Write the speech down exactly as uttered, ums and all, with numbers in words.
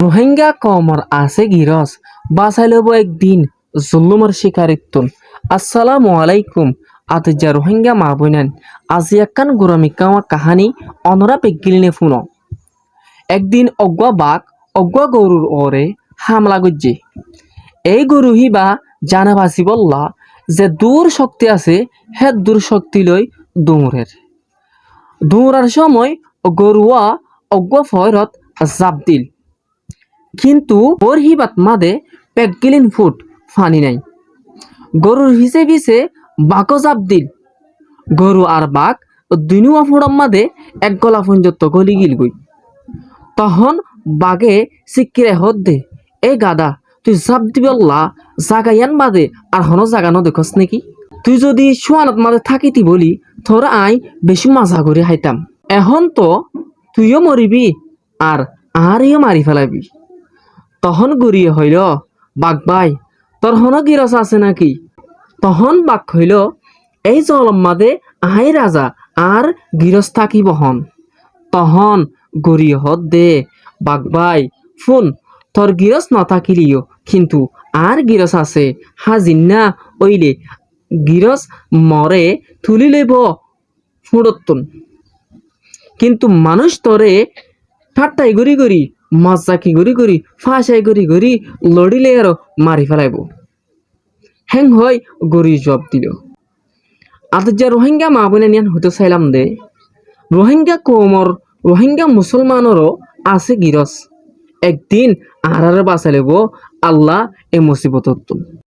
Ruháingga koumor asé girós, basai loibó ek din zulúmor cíkarittún. Assalámu aláikum, atoijja Ruháingga maa bóinain, aijja ekkán gura mikká kaháni onorá beggúne fúno. Ek din eggúa bak eggúa gorur uore hámela goijjé. Ei goru híba zane basibólla ze dur cókti asé, hé dur cókti loi duñrer. Duñrar cómoi goruwa eggúa foóirot zaf dil. Kintu foóir híbat made beggúlin fut faní nái. Gorur fisé fisé bakó zaf dil. Goru ar bak duníwa fuñçor made ek gola foijjonto góli gilgói. Tohón bage cíkkirai hoódde, "E gada, tui zaf dibólla zaga yián bade ar honó zaga nodekós néki? Tui zodi cúanot made tákiti bóli, toré aññí bicí maza gorí háitam. Ehón toó tuiyó moribí, ar añáre yó mari félaibi." Tohón goriye hoiló, "Bak bái, tor honó girós asé náki?" Tohón bak hoiló, "Ei zolom made aññí raza, añár girós tákibou hon." Tohón goriye hoódde, "Bak bái, fún, tor girós notákile yó, kintu añár girós asé, házir ná óile girós moré tulí loibó fuñçottún. Kintu manúic toré táttai gorí gorí, mozzaki gorí gorí, fácai gorí gorí loçíle aró mari félaibóu." Héng hoói goriye zuab diló. Atoijja Ruháingga maa bóinain yián hoitó sailam de, Ruháingga koumor, Ruháingga musólmanoró asé girós. Ek din añáráre basai loibó Alla e musibotottún.